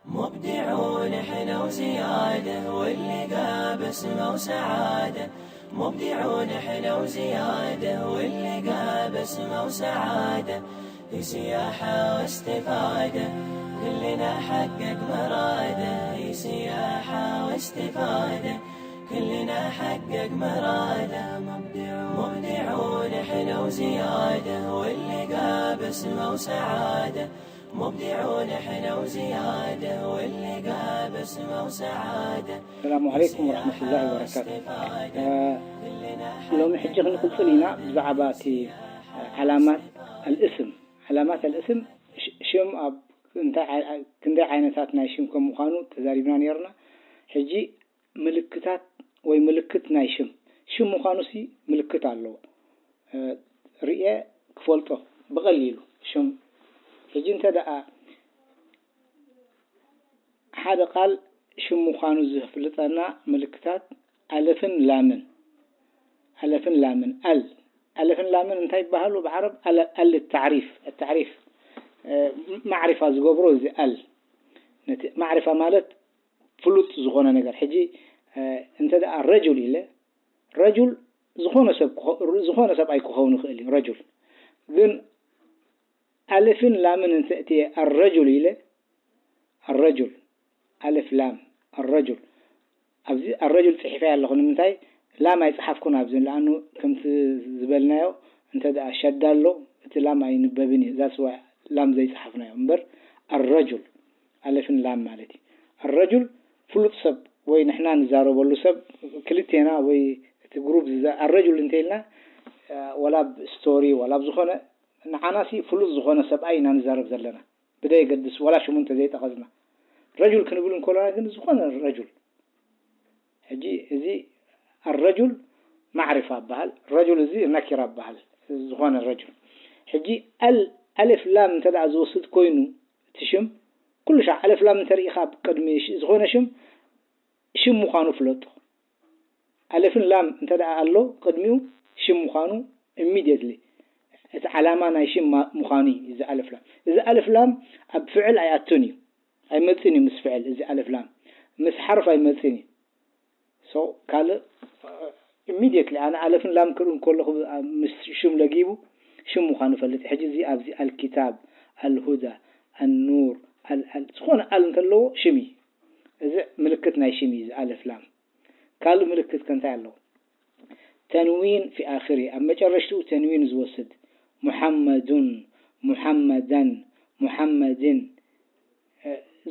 مبدعون حلو زيادة، واللي قابس مو سعادة. مبدعون حلو زيادة، واللي قابس مو سعادة. في سياحة واستفادة، كلنا حقق مرادة. في سياحة واستفادة، كلنا حقق مرادة. مبدعون حلو زيادة، واللي قابس مو سعادة. مبدعون حلو زيادة، واللي قابس مو سعادة. السلام عليكم ورحمة الله وبركاته. ሎሚ ሕጂ ክንቅጽል ኢና ብዛዕባ እቲ ዓላማት ኣልእስም። ዓላማት ኣልእስም ሽም ኣብ ክንደይ ዓይነታት ናይ ሽም ከም ምዃኑ ተዛሪብና ነርና። ሕጂ ምልክታት ወይ ምልክት ናይ ሽም። ሽም ምዃኑሲ ምልክት ኣለዎ። ርእየ ክፈልጦ ብቐሊሉ ሽም። ሕጂ እንተ ደኣ ሓደ ቃል ሽም ምዃኑ ዝፍልጠና ምልክታት ኣለፍን ላምን። ኣለፍን ላምን። ኣል ኣለፍን ላምን እንታይ ይበሃሉ ብዓረብ? ኣል ታዕሪፍ። ታዕሪፍ ማዕሪፋ ዝገብሮ እዚ ኣል። ነቲ ማዕሪፋ ማለት ፍሉጥ ዝኾነ ነገር። ሕጂ እንተ ደኣ ረጁል ኢለ፣ ረጁል ዝኾነ ሰብ ዝኾነ ሰብኣይ ክኸውን ይኽእል እዩ። ረጁል ግን ኣልፍን ላምን እንተ እትየ ኣረጁል ኢለ፣ ኣረጁል ኣልፍ ላም ኣረጁል። ኣብዚ ኣረጁል ጽሒፈያ ኣለኹ። ንምንታይ ላም ኣይጸሓፍኩን ኣብዚ? ለኣኑ ከምቲ ዝበልናዮ እንተ ደኣ ሸዳ ኣሎ እቲ ላም ኣይንበብን እዩ። ዛስ ዋይ ላም ዘይጸሓፍናዮ እምበር ኣረጁል ኣልፍን ላም ማለት እዩ። ኣረጁል ፍሉጥ ሰብ ወይ ንሕና ንዛረበሉ ሰብ ክልቴና ወይ እቲ ግሩፕ ኣረጁል እንተ ኢልና ወላ ኣብ ስቶሪ ወላ ኣብ ዝኾነ ንዓናሲ ፍሉጥ ዝኾነ ሰብኣይ ኢና ንዛረብ ዘለና። ብደይ ገድስ ወላ ሽሙ እንተ ዘይጠቐስና ረጁል ክንብል እንከሎና ግን ዝኾነ ረጁል። ሕጂ እዚ ኣረጁል ማዕሪፋ ይበሃል። ረጁል እዚ ነኪራ ይበሃል። ዝኾነ ረጁል። ሕጂ ኣል ኣልፍ ላም እንተ ደኣ ዝወስድ ኮይኑ እቲ ሽም ኩሉ ሻዕ ኣልፍ ላም እንተ ርኢኻ ኣብ ቅድሚ ዝኾነ ሽም ሽም ምዃኑ ፍለጦ። ኣልፍን ላም እንተ ደኣ ኣሎ ቅድሚኡ ሽም ምዃኑ ኢሚድየትሊ እቲ ዓላማ ናይ ሽም ምዃኑ እዩ እዚ ኣልፍ ላም። እዚ ኣልፍ ላም ኣብ ፍዕል ኣይኣቱን እዩ። ኣይመጽን እዩ ምስ ፍዕል እዚ ኣልፍ ላም። ምስ ሓርፍ ኣይመጽን እዩ። ሶ ካልእ ኢሚድየትሊ ኣነ ኣለፍን ላም ክርኢ ከለኹ ምስ ሽም ለጊቡ ሽም ምዃኑ እፈልጥ። ሕጂ እዚ ኣብዚ ኣልኪታብ፣ ኣልሁዳ፣ ኣኑር፣ ኣልኣል ዝኾነ ኣል እንተለዎ ሽም እዩ። እዚ ምልክት ናይ ሽም እዩ እዚ ኣለፍ ላም። ካልእ ምልክት ከ እንታይ ኣለዎ? ተንዊን ፊ ኣኽሪ ኣብ መጨረሽትኡ ተንዊን ዝወስድ ሙሓመዱን፣ ሙሓመዳን፣ ሙሓመድን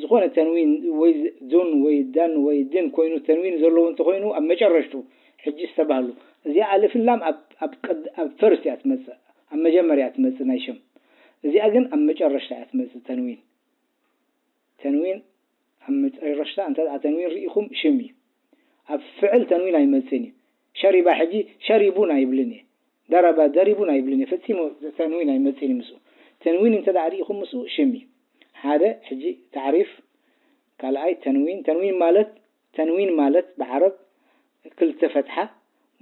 ዝኾነ ተንዊን ወይ ዱን ወይ ዳን ወይ ድን ኮይኑ ተንዊን ዘለዎ እንተኾይኑ ኣብ መጨረሽቱ ሕጂ ዝተባህሉ እዚኣ ኣልፍን ላም ኣብ ኣብ ቅድ- ኣብ ፈርስት እያ ትመጽእ ኣብ መጀመርያ ትመጽእ ናይ ሽም እዚኣ ግን ኣብ መጨረሽታ እያ ትመጽእ ተንዊን ተንዊን ኣብ መጨረሽታ እንተ ደኣ ተንዊን ርኢኹም ሽም እዩ ኣብ ፍዕል ተንዊን ኣይመጽእን እዩ ሸሪባ ሕጂ ሸሪቡን ኣይብልን እየ ደረበ ደሪቡን ኣይብልን እዩ ፈጺሙ ተንዊን ኣይመጽእን እዩ ምስኡ ተንዊን እንተ ደኣ ርኢኹም ምስኡ ሽም እዩ ሓደ ሕጂ ታዕሪፍ ካልኣይ ተንዊን ተንዊን ማለት ተንዊን ማለት ብዓረብ ክልተ ፈትሓ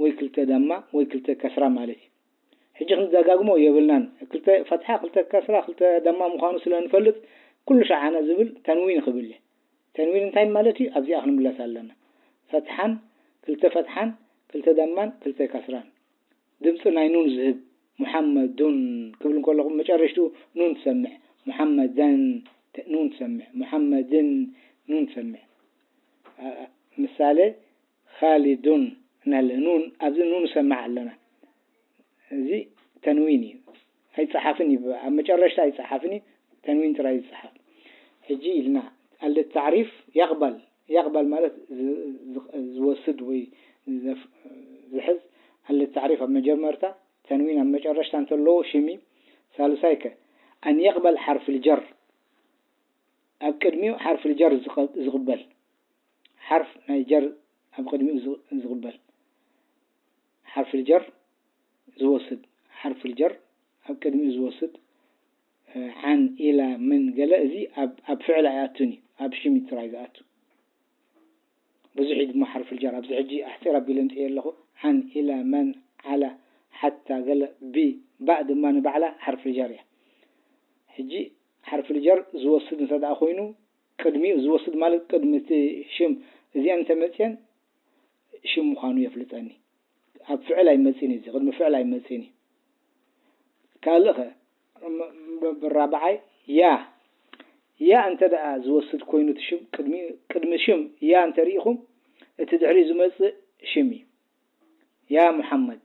ወይ ክልተ ደማ ወይ ክልተ ከስራ ማለት እዩ ሕጂ ክንደጋግሞ የብልናን ክልተ ፈትሓ ክልተ ከስራ ክልተ ደማ ምዃኑ ስለ ንፈልጥ ኩሉ ሻዓነ ዝብል ተንዊን ክብል እየ ተንዊን እንታይ ማለት እዩ ኣብዚኣ ክንምለስ ኣለና ፈትሓን ክልተ ፈትሓን ክልተ ደማን ክልተ ከስራን ድምፂ ናይ ኑን ዝህብ ሙሓመዱን ክብል እንከለኹ መጨረሽትኡ ኑን ትሰምዕ ሙሓመደን ኑን ትሰምዕ ሙሓመድን ኑን ትሰምዕ ምሳሌ ካሊዱን እናለ ኑን ኣብዚ ኑን ሰማዕ ኣለና እዚ ተንዊን እዩ ኣይፀሓፍን እዩ ኣብ መጨረሽታ ኣይፀሓፍን እዩ ተንዊን ጥራይ ዝፀሓፍ ሕጂ ኢልና ኣለ ታዕሪፍ ያቅባል ያቅባል ማለት ዝወስድ ወይ ዝሕዝ ኣለ ታዕሪፍ ኣብ መጀመርታ ተንዊን ኣብ መጨረሽታ እንተለዎ ሽም እዩ ሳልሳይ ከ ኣን የቅበል ሓርፍ ልጀር ኣብ ቅድሚኡ ሓርፍ ልጀር ዝቕበል ሓርፍ ናይ ጀር ኣብ ቅድሚኡ ዝቕበል ሓርፍ ልጀር ዝወስድ ሓርፍ ልጀር ኣብ ቅድሚኡ ዝወስድ ዓን ኢላ ምን ገለ እዚ ኣብ ፍዕል ኣይኣቱን እዩ ኣብ ሽም ጥራይ ዝኣቱ ብዙሕ እዩ ድማ ሓርፍ ልጀር ኣብዚ ሕጂ ኣሕፂር ኣቢለ ምፅእ ኣለኹ ዓን ኢላ መን ዓላ ሓታ ገለ ቢ ባእ ድማ ንባዕላ ሓርፍ ልጀር እያ ሕጂ ሓርፊ ልጀር ዝወስድ እንተ ደኣ ኮይኑ፣ ቅድሚኡ ዝወስድ ማለት ቅድሚ እቲ ሽም እዚኣን እንተመፅየን ሽም ምዃኑ የፍልጠኒ። ኣብ ፍዕል ኣይመፅእን እዩ፣ እዚ ቅድሚ ፍዕል ኣይመፅእን እዩ። ካልእ ኸ፣ ም-፣ ም-፣ ብራብዓይ ያ፣ ያ እንተ ደኣ ዝወስድ ኮይኑ እቲ ሽም፣ ቅድሚ፣ ቅድሚ ሽም ያ እንተ ርኢኹም፣ እቲ ድሕሪኡ ዝመፅእ ሽም እዩ። ያ ሙሓመድ፣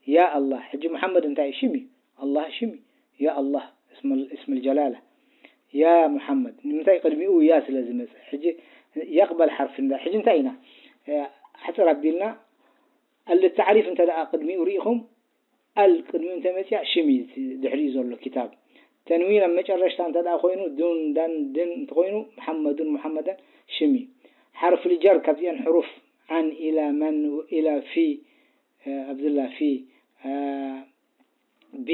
ያ ኣላህ። ሕጂ ሙሓመድ እንታይ እዩ? ሽም እዩ። ኣላህ ሽም እዩ። ያ ኣላህ እስመል፣ እስመል ጀላላ። ያ ሙሓመድ። ንምንታይ? ቅድሚኡ ያ ስለ ዝመፀ። ሕጂ የቕበል ሓርፊ ንዳ። ሕጂ እንታይ ኢና? እ፣ ሕፅር ኣቢልና፣ ኣል ተዕሪፍ እንተ ደኣ ቅድሚኡ ርኢኹም፣ ኣል ቅድሚኡ እንተ መፅያ ሽም እዩ እቲ ድሕሪኡ ዘሎ ኪታብ። ተንዊን ኣብ መጨረሽታ እንተ ደኣ ኮይኑ፣ ዱን፣ ዳን፣ ድን እንተኾይኑ፣ መሓመዱን፣ ሙሓመዳን ሽም እዩ። ሓርፍ ልጀር ካብዚአን ሕሩፍ ዓን፣ ኢላ፣ መን፣ ኢላ፣ ፊ፣ እ፣ ኣብዝላ፣ ፊ፣ እ፣ ቢ፣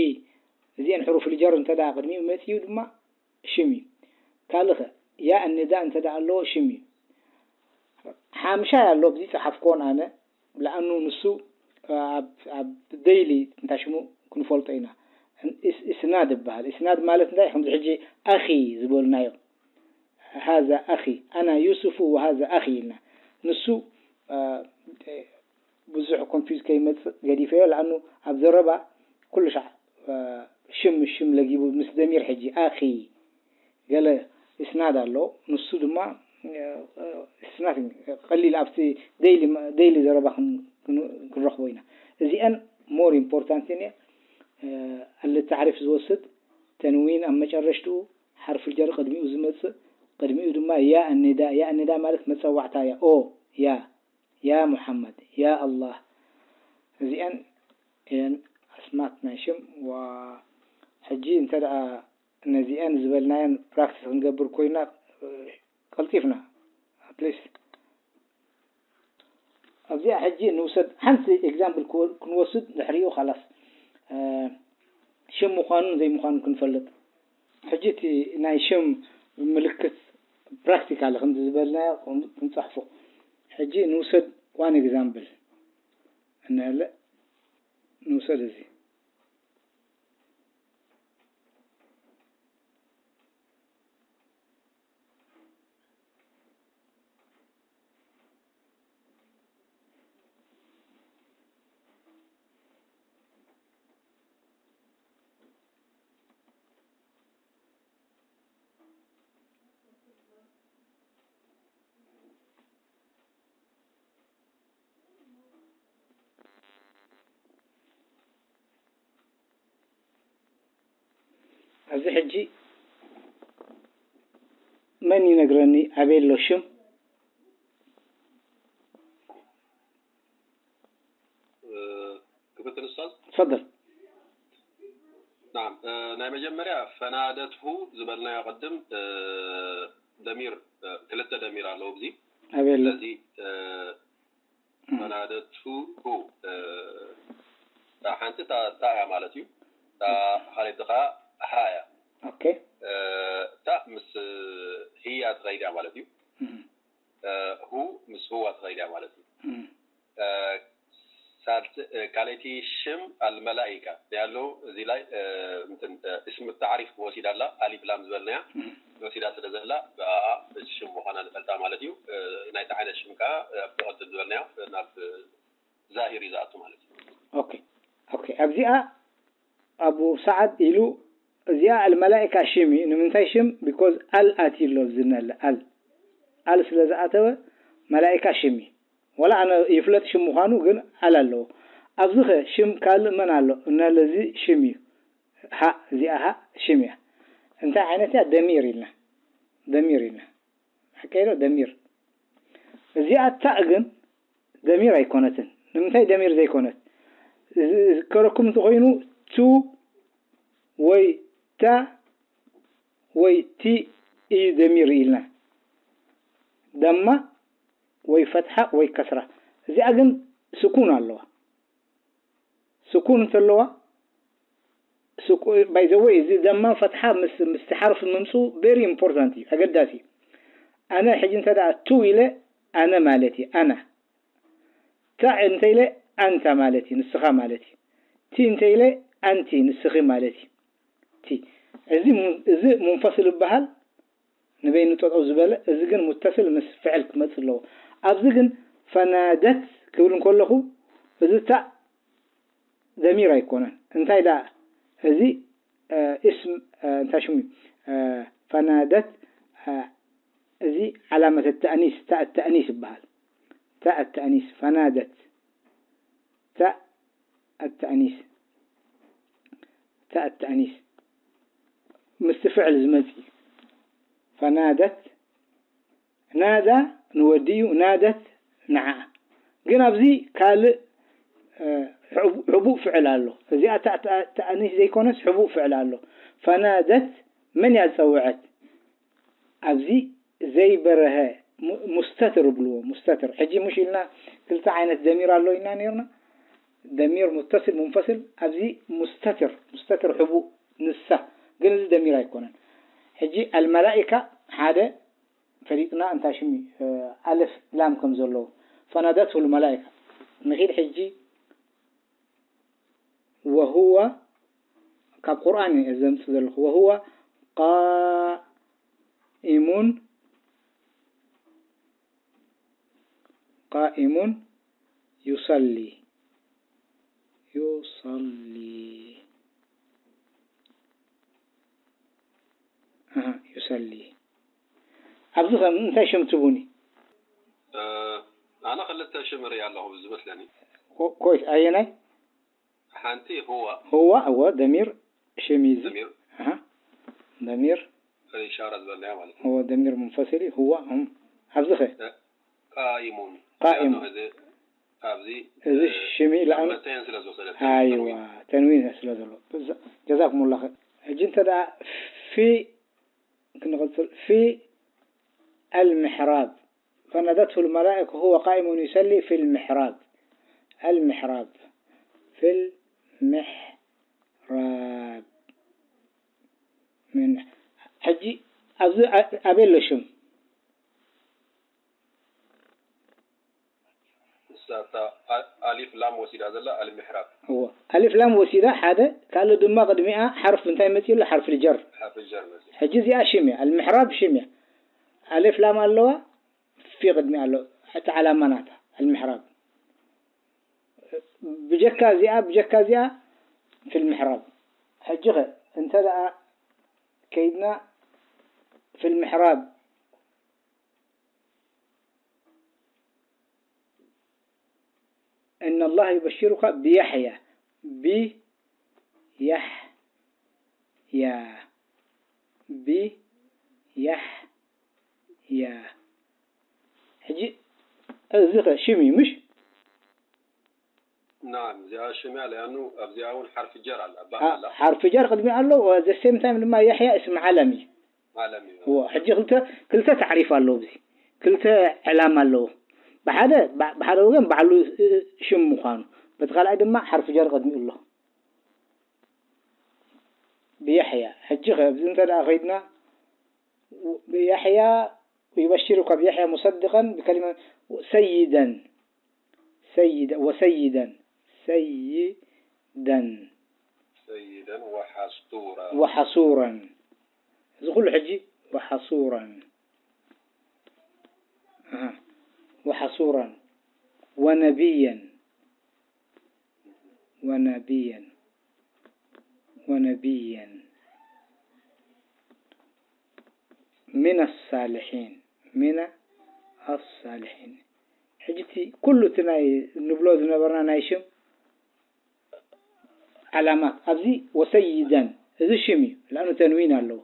እዚአን ሕሩፍ ልጀር እንተ ደኣ ቅድሚኡ መፅዩ ድማ ሽም እዩ። ካልእ ኸ? ያ እኒዳእ እንተ ደኣ ኣለዎ ሽም እዩ። ሓምሻይ ኣሎ፣ ኣብዚ ጸሓፍኮን ኣነ፣ ለኣኑ ንሱ ኣብ፣ ኣብ ደይሊ እንታይ ሽሙ ክንፈልጦ ኢና። እስ-፣ እስናድ ይበሃል። እስናድ ማለት እንታይ? ከምዚ ሕጂ ኣኺ ዝበልናዮ። ሃዛ ኣኺ፣ ኣና ዩሱፉ ወሃዛ ኣኺ ኢልና። ንሱ፣ አ፣ ብዙሕ ኮንፊውዝ ከይመጽእ ገዲፈዮ፣ ለኣኑ ኣብ ዘረባ ኩሉ ሻዕ፣ አ፣ ሽም፣ ሽም ለጊቡ ምስ ደሚር ሕጂ ኣኺ ገለ እስናድ ኣሎ። ንሱ ድማ፣ አ፣ እስናድ ቀሊል ኣብቲ ደይሊ፣ ደይሊ ዘረባ ክን-፣ ክን-፣ ክንረኽቦ ኢና። እዚአን ሞር ኢምፖርታንት እየን። አ፣ ኣል ተዕሪፍ ዝወስድ ተንዊን ኣብ መጨረሽትኡ ሓርፍ ጀር ቅድሚኡ ዝመጽእ፣ ቅድሚኡ ድማ ያ እኒዳ፣ ያ እኒዳ ማለት መጸዋዕታ እያ። ኦ፣ ያ፣ ያ ሙሓመድ፣ ያ ኣላህ። እዚአን እየን ኣስማት ናይ ሽም። ዋ፣ ሕጂ እንተ ደኣ ነዚአን ዝበልናየን ፕራክቲስ ክንገብር ኮይና፣ እ፣ ቀልጢፍና፣ ኣትሊስት ኣብዚኣ ሕጂ ንውሰድ፣ ሓንቲ ኤግዛምፕል ክወ-፣ ክንወስድ፣ ድሕሪኡ ኻላስ፣ እ፣ ሽም ምዃኑን ዘይምዃኑን ክንፈልጥ። ሕጂ እቲ ናይ ሽም ምልክት ፕራክቲካሊ ከምዚ ዝበልናዮ ክን-፣ ክንጽሕፎ። ሕጂ ንውሰድ ዋን ኤግዛምፕል። እንሀለ፣ ንውሰድ እዚ። ኣብዚ ሕጂ መን ይነግረኒ ኣበይ ኣሎ ሽም? እ፣ ክፍትን ኡስታዝ? ተፈደል። ናም፣ እ፣ ናይ መጀመርያ ፈናደትሁ ዝበልናዮ ቅድም፣ እ፣ ደሚር፣ እ፣ ክልተ ደሚር ኣለዉ ኣብዚ። ኣበይ ኣሎ? ስለዚ፣ እ፣ ፈናደትሁ፣ እ፣ እታ ሓንቲ እታ፣ እታ እያ ማለት እዩ። እታ ካልኣይቲ ኸዓ ሃ እያ። ኦኬ። እ፣ እታ ምስ ህያ ትኸይድ እያ ማለት እዩ። እም፣ እ፣ ሁ ምስ ህዋ ትኸይድ እያ ማለት እዩ። እም። እ፣ ሳልስ-፣ እ፣ ካልኣይቲ ሽም ኣልመላኢካ ያለው እዚ ላይ፣ እ፣ እንትን፣ እ፣ እስም ታዕሪፍ ወሲዳ ኣላ፣ ኣሊፍ ላም ዝበልናያ እም። ወሲዳ ስለ ዘላ፣ ብኣ ሽም ምዃና ንፈልጣ ማለት እዩ። እ፣ ናይታ ዓይነት ሽም ከኣ፣ እ፣ ኣብቲ ቅድም ዝበልናዮ፣ እ፣ ናብ ዛሂር እዩ ዝኣቱ ማለት እዩ። ኦኬ፣ ኦኬ። ኣብዚኣ ኣቡ ሰዓድ ኢሉ፣ እዚኣ ኣልመላኢካ ሽም እዩ። ንምንታይ ሽም? ቢኮዝ ኣል ኣትዩ ኣሎ ኣብዚ እናለ፣ ኣል፣ ኣል ስለ ዝኣተወ መላኢካ ሽም እዩ። ወላ ኣነ ይፍለጥ ሽም ምዃኑ፣ ግን ኣል ኣለዎ። ኣብዚ ኸ ሽም ካልእ መን ኣሎ? እናለ እዚ ሽም እዩ። ሃ፣ እዚኣ ሃ ሽም እያ። እንታይ ዓይነት እያ? ደሚር ኢልና፣ ደሚር ኢልና። ሓቀይ ዶ? ደሚር። እዚኣ ታእ ግን ደሚር ኣይኮነትን። ንምንታይ ደሚር ዘይኮነት? እዚ ዝከረኩም እንተኾይኑ፣ ቱ ወይ ታ ወይ ቲ እዩ ደሚር ኢልና። ደማ ወይ ፈትሓ ወይ ከስራ። እዚኣ ግን ስኩን ኣለዋ። ስኩን እንተለዋ፣ ስኩ-፣ ባይ ዘ ወይ፣ እዚ ደማን ፈትሓ ምስ፣ ምስቲ ሓርፊ ምምፅኡ ቬሪ ኢምፖርታንት እዩ፣ ኣገዳሲ እዩ። ኣነ ሕጂ እንተ ደኣ ቱ ኢለ፣ ኣነ ማለት እዩ፣ ኣና። ታ እንተ ኢለ፣ ኣንታ ማለት እዩ፣ ንስኻ ማለት እዩ። ቲ እንተ ኢለ፣ ኣንቲ፣ ንስኺ ማለት እዩ። ቲ። እዚ ሙ-፣ እዚ ሙንፈስል ይበሃል፣ ንበይኑ ጠጠው ዝበለ። እዚ ግን ሙተስል ምስ ፍዕል ክመጽእ ኣለዎ። ኣብዚ ግን ፈናደት ክብል እንከለኹ እዚ ታእ ደሚር ኣይኮነን። እንታይ ደኣ እዚ፣ እ፣ እስም፣ እ፣ እንታይ ሽሙ እዩ? እ፣ ፈናደት፣ እ፣ እዚ ዓላመት ተእኒስ፣ ታእ ተእኒስ ይበሃል። ታእ ተእኒስ፣ ፈናደት። ታእ ኣተእኒስ፣ ታእ ኣተእኒስ ምስቲ ፍዕል ዝመጽእ እዩ። ፈናደት፣ ናዳ ንወዲ እዩ፣ ናደት ንዓ። ግን ኣብዚ ካልእ፣ እ፣ ሕቡ-፣ ሕቡእ ፍዕል ኣሎ። እዚኣ ታእ፣ ታእ፣ ተእኒስ ዘይኮነስ ሕቡእ ፍዕል ኣሎ። ፈናደት መን እያ ዝጸውዐት? ኣብዚ ዘይበረሀ ሙ-፣ ሙስተትር ይብልዎ፣ ሙስተትር። ሕጂ ሙሽ ኢልና ክልተ ዓይነት ደሚር ኣሎ ኢልና ነይርና፣ ደሚር ሙተስል፣ ሙንፈስል። ኣብዚ ሙስተትር፣ ሙስተትር ሕቡእ ንሳ። ግን እዚ ደሚር ኣይኮነን። ሕጂ ኣልመላኢካ ሓደ ፈሊጥና እንታይ ሽም እዩ? እ፣ ኣልፍ ላም ከም ዘለዎ። ፈናደትሁ ልመላኢካ። ንኺድ ሕጂ ወሁወ፣ ካብ ቁርኣን እየ ዘምጽእ ዘለኹ። ወሁወ ቃኢሙን፣ ቃኢሙን ዩሰሊ፣ ዩሰሊ። ኣሃ፣ ዩሰሊ። ኣብዚ ኸ እንታይ ሽም ትቡኒ? እ፣ ኣነ ክልተ ሽም እርኢ ኣለኹ ዝመስለኒ። ኮ-፣ ኮይስ ኣየናይ? ሓንቲ ሁዋ። ሁዋ፣ እወ፣ ደሚር ሽም እዩ እዚ። ደሚር። ኣሃ። ደሚር። ኢሻራ ዝበልናዮ ማለት እዩ። እወ፣ ደሚር ሙንፈሲል እዩ። ሁዋ፣ እም። ኣብዚ ኸ? እ፣ ቃኢሙን። ቃኢሙን። እዚ ኣብዚ፣ እዚ እ፣ ሽም እዩ፣ ለኣም-፣ መተየን ስለ ዝወሰደ፣ ኣይዋ፣ ተንዊን። ተንዊን ስለ ዘሎ። ጀዛ-፣ ጀዛኩሙላህ ኸይር። ሕጂ እንተ ደኣ ፊ ክንቕጽል፣ ፊ ኣልምሕራብ። فنادته الملائكة وهو قائم يصلي في المحراب. المحراب. في المحراب. من، ሕጂ ኣብዚ ኣ-፣ ኣበይ ኣሎ ሽም? ንሳ እታ ኣ-፣ ኣሊፍ ላም ወሲዳ ዘላ ኣልምሕራብ። እዎ። ኣሊፍ ላም ወሲዳ ሓደ፣ ካልእ ድማ ቅድሚኣ ሓርፍ እንታይ መጺኡ ኣሎ? ሓርፍ ልጀር። ሓርፍ ጀር መጺኡ። ሕጂ እዚኣ ሽም እያ። ኣልምሕራብ ሽም እያ። ኣሊፍ ላም ኣለዋ፣ ፊ ቅድሚኣ ኣሎ። እቲ ዓላማ ናታ ኣልምሕራብ። ብጀካ እዚኣ፣ ብጀካ እዚኣ ፊል ምሕራብ። ሕጂ ኸ እንተ ደኣ ከይድና ፊል ምሕራብ إن الله يبشرك بيحيى، بيحيى، بيحيى. ሕጂ እዚ ኸ ሽም እዩ ምሽ? ናም፣ እዚኣ ሽም እያ፣ ለኣኑ ኣብዚኣ እውን ሓርፊ ጀር ኣላ፣ ባ ኣ-፣ ኣላ። ሓርፊ ጀር ቅድሚ ኣሎ፣ ወ-፣ the same time ድማ የሕያ እስም ዓለም እዩ። ዓለም እዩ። እዎ፣ ሕጂ ክልተ፣ ክልተ ታዕሪፍ ኣሎ ኣብዚ። ክልተ ዕላማ ኣለዎ። ብሓደ፣ ባ-፣ ብሓደ ወገን ባዕሉ፣ እ፣ ሽም ምዃኑ፣ በቲ ካልኣይ ድማ ሓርፊ ጀር ቅድሚኡ ኣሎ። ብየሕያ። ሕጂ ኸ ኣብዚ እንተ ደኣ ኸይድና፣ ብየሕያ يبشرك بيحيى مصدقا بكلمة سيدا، سيدا وسيدا، سيدا. سيدا وحصورا. وحصورا. እዚ ኩሉ ሕጂ وحصورا. ኣሃ። وحصورا. ونبيا. ونبيا، ونبيا من الصالحين، من الصالحين። ሕጂ እቲ ኩሉ እቲ ናይ ንብሎ ዝነበርና ናይ ሽም ዓላማት ኣብዚ ወሰይደን፣ እዚ ሽም እዩ፣ ለኣኑ ተንዊን ኣለዎ።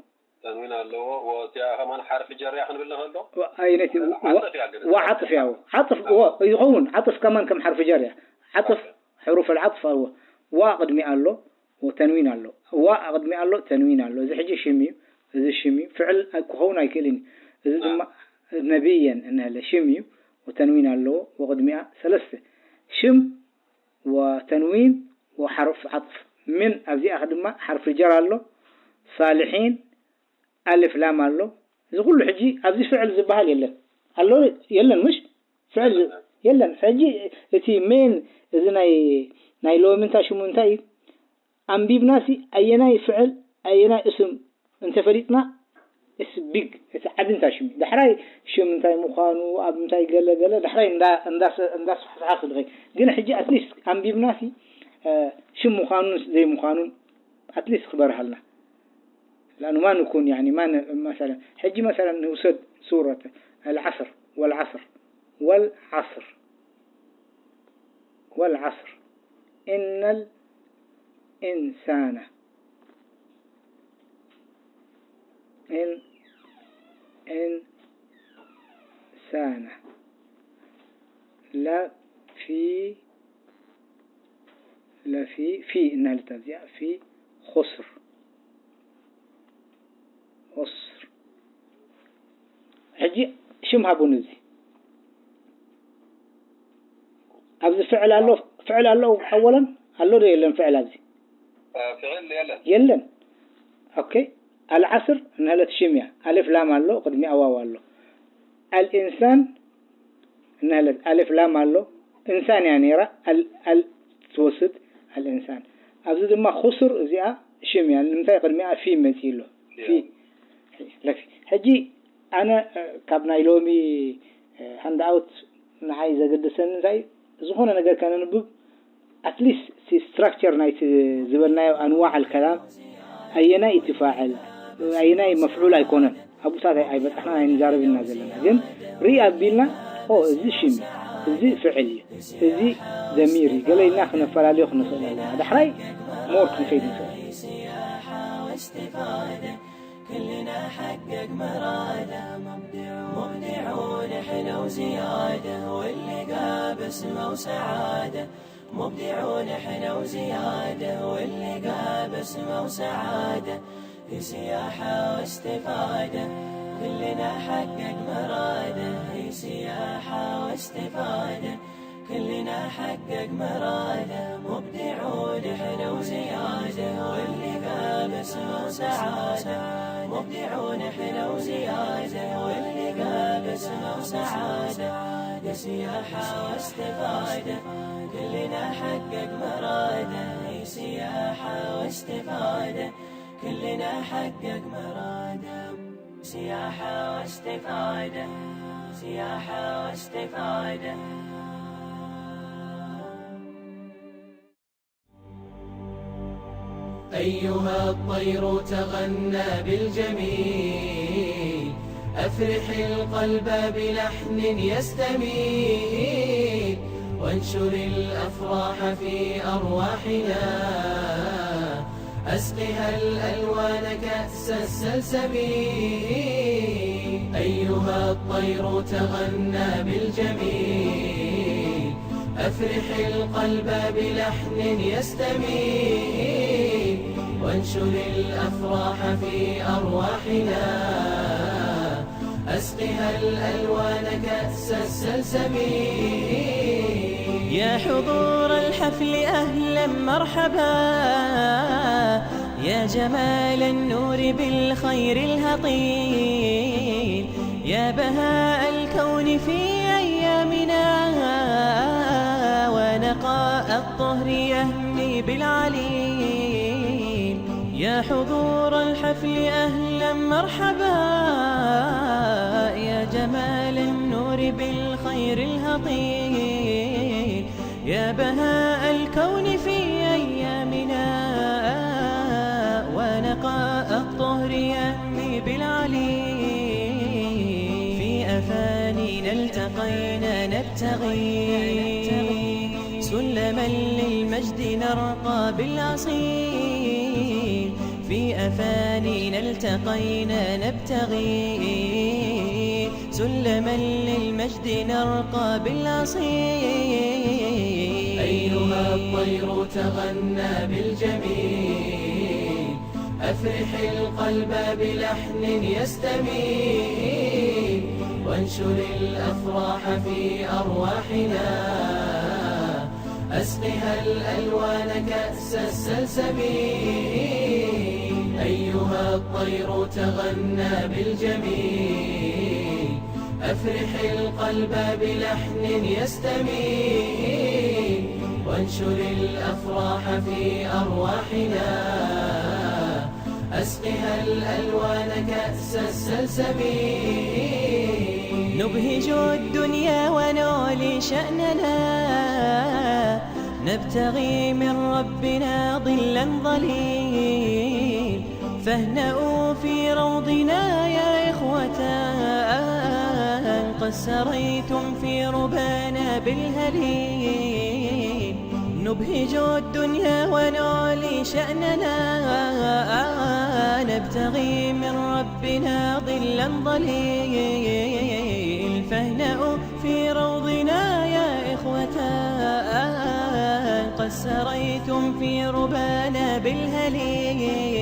ተንዊን ኣለዎ። ወእቲኣ ከማን ሓርፊ ጀር እያ ክንብል ንኽእል ዶ? ኣይነቲ ዓጥፍ እያ ግን። ወዓጥፍ እያ። ዓጥፍ፣ ወ-፣ ይኸውን። ዓጥፍ ከማን ከም ሓርፊ ጀር እያ። ዓጥፍ፣ ዓጥፍ። ሕሩፍ ኣልዓጥፍ ኣለዎ። ዋ ቅድሚ ኣሎ፣ ወተንዊን ኣሎ። ዋ ቅድሚ ኣሎ፣ ተንዊን ኣሎ። እዚ ሕጂ ሽም እዩ። እዚ ሽም እዩ። ፍዕል ኣይ-፣ ክኸውን ኣይክእልን እዩ። እዚ ናም። ድማ ነብየን እንሀለ ሽም እዩ። ወተንዊን ኣለዎ። ወቅድሚኣ ሰለስተ። ሽም ወተንዊን ወሓርፍ ዓጥፍ። ምን ኣብዚኣ ድማ ሓርፊ ጀር ኣሎ። ሳልሒን ኣልፍ ላም ኣሎ። እዚ ኩሉ ሕጂ ኣብዚ ፍዕል ዝበሃል የለን። ኣሎ የለን፣ ምሽ? ፍዕል የለን። ሕጂ እቲ ሜን እዚ ናይ፣ ናይ ሎሚ እንታይ ሽሙ እንታይ እዩ? ኣንቢብናሲ ኣየናይ ፍዕል ኣየናይ እስም እንተፈሊጥና፣ it's big፣ እቲ ዓቢ እንታይ ሽም እዩ። ዳሕራይ ሽም እንታይ ምዃኑ፣ ኣብ እንታይ ገለ ገለ፣ ዳሕራይ እንዳ-፣ እንዳሰ-፣ እንዳስፋሕፋሕካ ክትኸይድ። ግን ሕጂ ኣትሊስት ኣንቢብናሲ፣ እ፣ ሽም ምዃኑን ዘይምዃኑን ኣትሊስት ክበርሃልና። ላኑ ማን ይኩን፣ ያኒ ማን መሰለን፣ ሕጂ መሰለን ንውሰድ ሱረት ኣልዓስር፣ ወልዓስር፣ ወልዓስር፣ ወልዓስር፣ ኢነል ኢንሳነ إن إنسان لفي ለፊ ፊ እናሃለት ኣብዚኣ ፊ ኹስር ኹስር። ሕጂ ሽም ሃቡን እዚ ኣብዚ ፍዕል ኣሎ ፍዕል ኣሎ ኣወለን ኣሎ ዶ የለን ፍዕል ኣብዚ ፍዕል የለን የለን። ኦኬ ኣልዓስር እንሃለት ሽም እያ። ኣልፍ ላም ኣሎ ቅድሚኣ ዋው ኣሎ። ኣልኢንሳን እንሃለት ኣልፍ ላም ኣሎ እንሳን እያ ነይራ። ኣል ኣል ትወስድ ኣልኢንሳን። ኣብዚ ድማ ኹሱር እዚኣ ሽም እያ። ንምንታይ ቅድሚኣ ፊ መፂኡ ኣሎ ፊ ለፊ። ሕጂ ኣነ ካብ ናይ ሎሚ ሃንድ ኣውት ንዓይ ዘገደሰኒ እንታይ ዝኾነ ነገር ከነንብብ ኣትሊስት እቲ ስትራክቸር ናይቲ ዝበልናዮ ኣንዋዕ ኣልከላም ኣየናይ እቲ ፋዕል ኣየናይ መፍዑል ኣይኮነን ኣብኡታት ኣይበፃሕና ኣይንዛረብ ኢና ዘለና ግን ርኢ ኣቢልና ኦ እዚ ሽም እዩ እዚ ፍዕል እዩ እዚ ዘሚር እዩ ገለ ኢልና ክነፈላለዮ ክንኽእል ኣለና ዳሕራይ ሞር ክንከይድ ንኽእል كلنا حقق مرادة مبدع مبدعون احنا وزيادة واللي قاب اسمه وسعادة مبدعون احنا وزيادة واللي قاب اسمه وسعادة في سياحة واستفادة كلنا حقق مرادة في سياحة واستفادة كلنا حقق مرادة مبدعون احنا وزيادة واللي قال اسمه سعادة مبدعون احنا وزيادة واللي قال اسمه سعادة يا سياحة واستفادة كلنا حقق مرادة يا سياحة واستفادة كلنا حقق مرادة سياحة واستفادة سياحة واستفادة أيها الطير تغنى بالجميل أفرح القلب بلحن يستميل وانشر الأفراح في أرواحنا أسقها الألوان كأس السلسبيل أيها الطير تغنى بالجميل أفرح القلب بلحن يستميل وانشر الأفراح في أرواحنا أسقها الألوان كأس السلسبيل يا حضور الحفل أهلا مرحبا يا جمال النور بالخير الهطيل يا بهاء الكون في أيامنا ونقاء الطهر يهمي بالعليل يا حضور الحفل أهلا مرحبا يا جمال النور بالخير الهطيل يا بهاء الكون في أيامنا ونقاء الطهر يهمي بالعلي في أفانينا التقينا نبتغي سلما للمجد نرقى بالأصيل في أفانينا التقينا نبتغي سلما للمجد نرقى بالأصيل أيها الطير تغنى بالجميل أفرح القلب بلحن يستميل وانشر الأفراح في أرواحنا أسقها الألوان كأس السلسبيل أيها الطير تغنى بالجميل أفرح القلب بلحن يستميل وانشر الأفراح في أرواحنا أسقها الألوان كأس السلسبيل. نبهج الدنيا ونعلي شأننا، نبتغي من ربنا ظلا ظليل. فاهنأوا في روضنا يا إخوة، قد سريتم في ربانا بالهليل. نبهج الدنيا ونعلي شأننا، نبتغي من ربنا ظلا ظليل. فاهنأوا في روضنا يا إخوة، قد سريتم في ربانا بالهليل.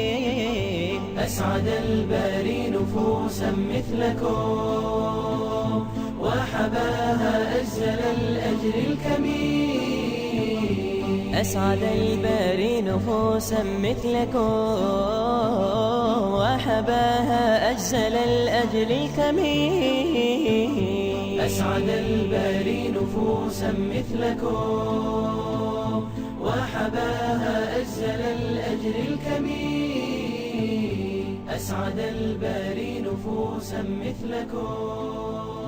أسعد الباري نفوسا مثلكم، وحباها أجزل الأجر الكمين. أسعد الباري نفوسا مثلكم، وحباها أجزل الأجر الكمين. أسعد الباري نفوسا مثلكم، وحباها أجزل الأجر الكمين. أسعد الباري نفوسا مثلكم.